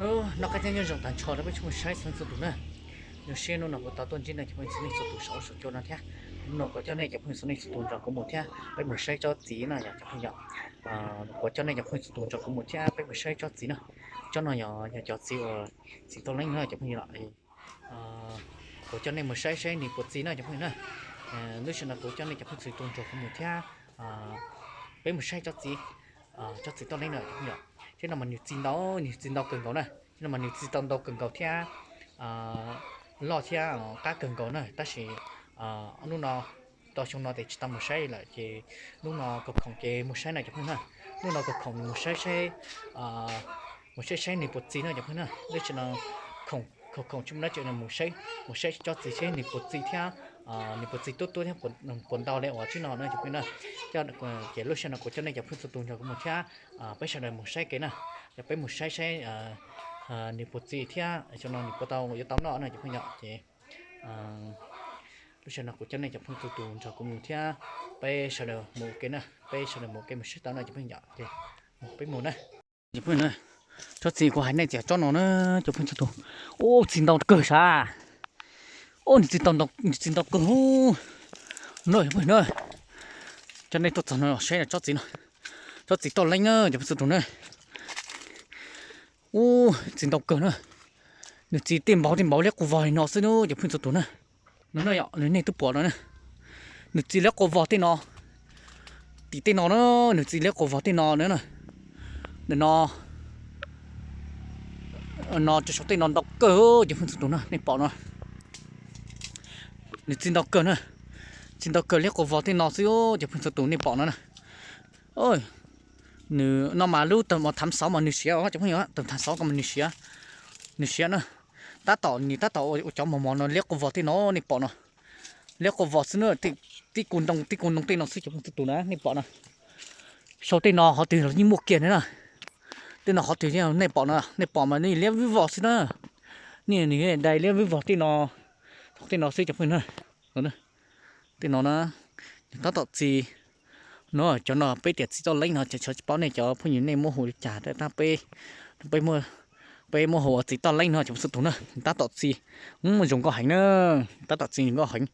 Noj qab thiab nyob zoo tag nrho rau peb tsoom saib txhua leej txhua tus na. Zoo siab hnub no kuv tau tuaj ntsib nej cov phooj ywg txhua leej txhua tus saum huab saum cua no thiab. Hnub no kuv coj nej cov phooj ywg txhua leej txhua tus nrog kuv mus thiab peb mus saib tsob txiv na yog cov phooj ywg. Kuv coj nej cov phooj ywg txhua tus nrog kuv mus thiab peb mus saib tsob txiv na. Tsob no yog, yog cov txiv uas txiv toj leeb na cov phooj ywg. Kuv coj nej mus saib saib nws puas txi na cov phooj ywg na. Lub sij hawm no kuv coj nej cov phooj ywg txhua tus nrog kuv mus thiab peb mus saib tsob txiv, tsob txiv toj leeb na cov phooj ywg. Thiab no mas nws txi ntau, nws txi ntau kawg nkaus na. Thiab no mas nws txi tau ntau kawg nkaus thiab loj thiab qab kawg nkaus na. Tab sis hnub no tau xyoo no ces tsis tau mus saib lawm ces hnub no kuv khoom ces mus saib na cov phooj ywg na. Hnub no kuv khoom mus saib saib, mus saib saib nws puas txi na cov phooj ywg na. Lub sij hawm no khoom, khoom tsis muaj dab tsi no mus saib, mus saib tsob txiv seb nws puas txi thiab nws puas txi tuab tuab thiab puas ntau li uas tsob no na cov phooj ywg na. Ces lub sij hawm no kuv coj nej cov phooj ywg txhua tus nrog kuv mus thiab peb sawv daws mus saib kev na. Yog peb mus saib saib nws puas txi thiab xyoo no nws puas tau yuav tau noj na cov phooj ywg. Ces lub sij hawm no kuv coj nej cov phooj ywg txhua tus nrog kuv mus thiab peb sawv daws mus ua ke na, peb sawv daws mus ua ke mus saib tau no cov phooj ywg. Ces peb mus na. Cov phooj ywg, tsob txiv kuv hais nej tias tsob no na cov phooj ywg txhua tus. Ub, txi ntau kawg sav. Ub, nws txi ntau, nws txi ntau kawg. No cov phooj ywg na, coj nej tuaj txog no saib tsob txiv no, tsob txiv toj leeb na cov phooj ywg txhua tus na. Ub, txi ntau kawg na. Nws txi tej npaum tej npaum liab quas vog li no xwb na cov phooj ywg txhua tus na. No na yom, nws nej twb pom no na. Nws txi liab quas vog tej no, tim tej no na, nws txi liab quas vog tej no na. Nim no, no rau saum tej no ntau kawg cov phooj ywg txhua tus na, nej pom no. Nws txi ntau kawg na, txi ntau kawg liab quas vog tej no xwb cov phooj ywg txhua tus nej pom no na. Nws no mas lub tawm mos thav xauv mas nws siav os cov phooj ywg, tawm thav xauv ko mas nws siav, nws siav na. Tab tom nws tab tom ua cov mos mos no liab quas vog tej no nej pom no. Liab quas vog xwb na, tib kuv ntoo tib kuv ntoo tej no xwb cov phooj ywg txhua tus na nej pom no. Sau tej no qhov twg los yeej muaj kiag na. Tej no qhov twg nej pom no, nej pom mas nej liab vwb vog xwb na. Nej nws dai liab vwb vog tej no, tej no xwb cov phooj ywg na. Tej no na, nws tab tom txi. No cov no peb tias txiv toj leeb no ces xyov tsis paub nej cov phooj ywg nej muab hu li cas tab peb, peb, peb muab hu ua txiv toj leeb no cov phooj ywg txhua tus na. Tab tom txi, zoo nkauj heev na, tab tom txi zoo nkauj heev.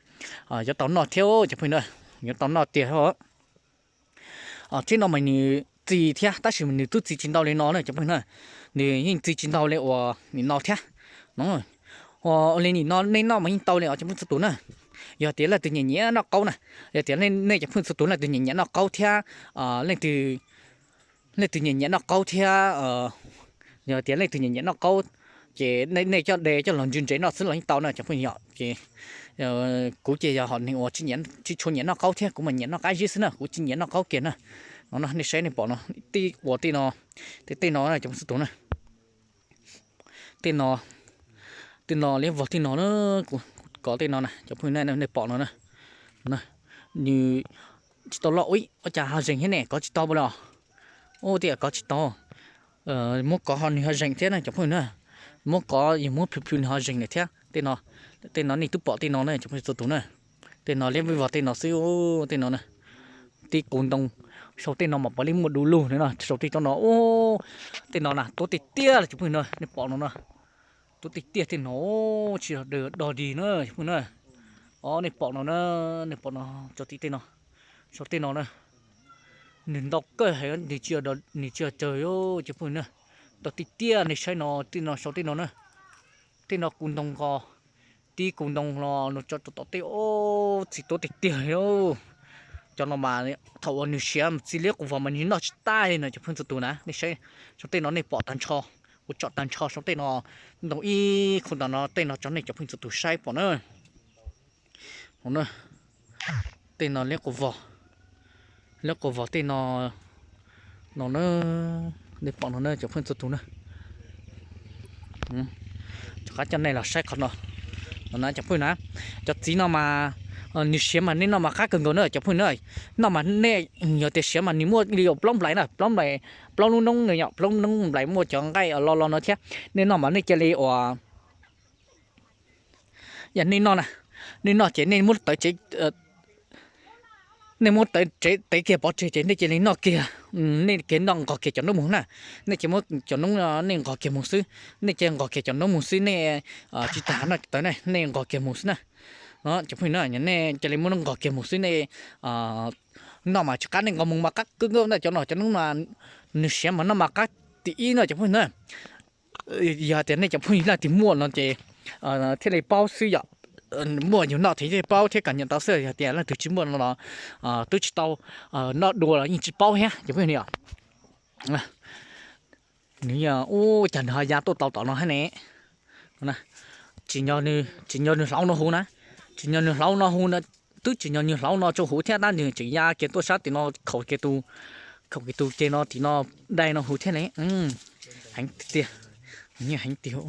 Yuav tau noj thiab cov phooj ywg na, yuav tau noj tiag. Tsob no mas nws txi thiab tab sis mas nws twb txi tsis ntau li no na cov phooj ywg na. Nws yeej txi tsis ntau li uas nim no thiab. Ua li nim no nej noj mas yeej tau li os cov phooj ywg txhua tus na. Yog tias leej twg nyiam nyiam noj qaub na, yog tias nej cov phooj ywg txhua tus leej twg nyiam nyiam noj qaub thiab, leej twg, leej twg nyiam nyiam noj qaub thiab, yog tias leej twg nyiam nyiam noj qaub ces nej coj de coj los ntse ntsev noj xwb los yeej tau na cov phooj ywg. Ces kuv ces yog hom neeg uas tsis tshua nyiam noj qaub thiab kuv mas nyiam noj qab zib xwb na, kuv tsis nyiam noj qaub kiag na. No nej saib nej pom no, tib uas tej no, tej tej no cov phooj ywg txhua tus na. Tej no, tej no liab vog tej no na, kuv kov tej no na cov phooj ywg na, nej pom no na. Nws tsis tau loj ua cas ho zeeg thiab ne, kov tsis tau los? Ua tias kov tsis tau. Muab kov ho nws ho zeeg thiab na cov phooj ywg na. Muab kov yog muab plhws plhws nws ho zeeg lawm thiab. Tej no, tej no nej twb pom tej no na cov phooj ywg txhua tus na. Tej no liab vwb vog tej no xwb, tej no na. Tib kuv ntoo, sau tej no mas puav leej muaj du lug na, sau tej tsob no. Tej no na tuab tiag tiag los cov phooj ywg na, nej pom no na. Tuab tiag tiag tej no, tsis yog dog dig na cov phooj ywg na. O nej pom no na, nej pom no, tso tim tej no, sau tej no na. Nws ntau kawg heev, nws tsis yog tsawg cov phooj ywg na. Tau tiag tiag nej saib no, tej no sau tej no na. Tej no kuv ntoo nqos, tib kuv ntoo los no tso rau tom tej, txi tuab tiag tiag li. Cov no mas thaum uas nws siav mas txi liab quas vog mas nws noj tsis tag li no cov phooj ywg txhua tus na. Nej saib, sau tej no nej pom tag nrho, kuv tsom tag nrho sau tej no, ntoo ib khu ntawm no tej no tso nej cov phooj ywg txhua tus saib pom na. Tej no liab quas vog, liab quas vog tej no, no na, nej pom no na cov phooj ywg txhua tus na. Rov qab coj nej los saib qhov no, no na cov phooj ywg na. Cov txiv no mas nws siav mas nej noj mas qab kawg nkaus na cov phooj ywg na. Noj mas nej, yog tias siav mas nws muaj li uas plaub nplais na, plaub nplais, plaub lub noob no yom, plaub lub noob nplais muaj cov nqaij los los no thiab. Nej noj mas nej cia li uas yog nej noj na, nej noj ces nej muab tawv tsev, nej muab tawv tsev tev kiag pov tseg ces nej cia li noj kiag. Nej kev noj nqos kiag cov noob mus na, nej cia muab cov noob nej nqos kiag mus xwb, nej cia nqos kiag cov noob mus xwb, nej tsis tas noj tawv na, nej nqos kiag mus xwb na. No cov phooj ywg na, nej cia li muab nqos kiag mus xwb, nej noj mas tsis qab, nej nqos mus mas qab kawg nkaus na, cov no cov noob mas nws siav mas noj mas qab tim ib no cov phooj ywg na. Yog tias nej cov phooj ywg leej twg muaj no ces thiaj li paub xwb yom. Muaj yus noj thiaj li paub thiab kom nyiam tau xwb, yog tias leej twg tsis muaj no los twb tsis tau noj dua los yeej tsis paub thiab cov phooj ywg yom. Nws yog ub cas nws ho ya tuaj tau tom no thiab ne. Tsis, tsis nco nws hlauv no hu na, tsis nco nws hlauv no hu na, twb tsis nco nws hlauv no tso huv thiab tab nws tseem ya kiag tuaj sab tim no khaum kiag tus, khaum kiag tus ceg no tim no, dai no huv thiab ne. Heev tiag, heev tiag.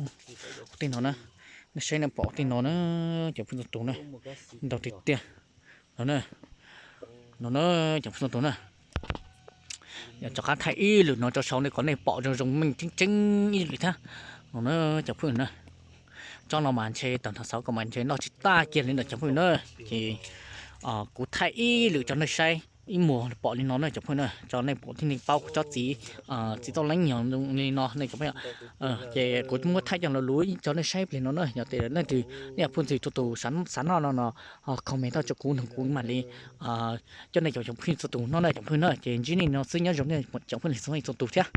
Tej no na, nej saib nej pom tej no na, cov phooj ywg txhua tus na, ntau tiag tiag. No na, no na, cov phooj ywg txhua tus na, yog rov qab thaij ib lwm no rau saum nej kom nej pom zoo zoo meej tseeb tseeb ib lwm thiab. No na, cov phooj ywg na, tsob no mas ntshe tag nrho xauv kom mas ntshe noj tsis tag kiag li ntawm cov phooj ywg na. Ces kuv thaij ib lwm rau nej saib ib muag pom li no na cov phooj ywg na, rau nej pom thiaj li paub kuv tsob txiv, txiv tauj leeb yog li no nej cov phooj ywg. Ces kuv muab thaij coj los luv rau nej saib plig no na, yog tias leej twg nej cov phooj ywg txhua tus xav noj no no, comment tau rau kuv nrog kuv mam li coj nej cov phooj ywg txhua tus noj na cov phooj ywg na. Ces ntsib nej no xwb, nyob zoo nej cov phooj ywg txhua tus thiab.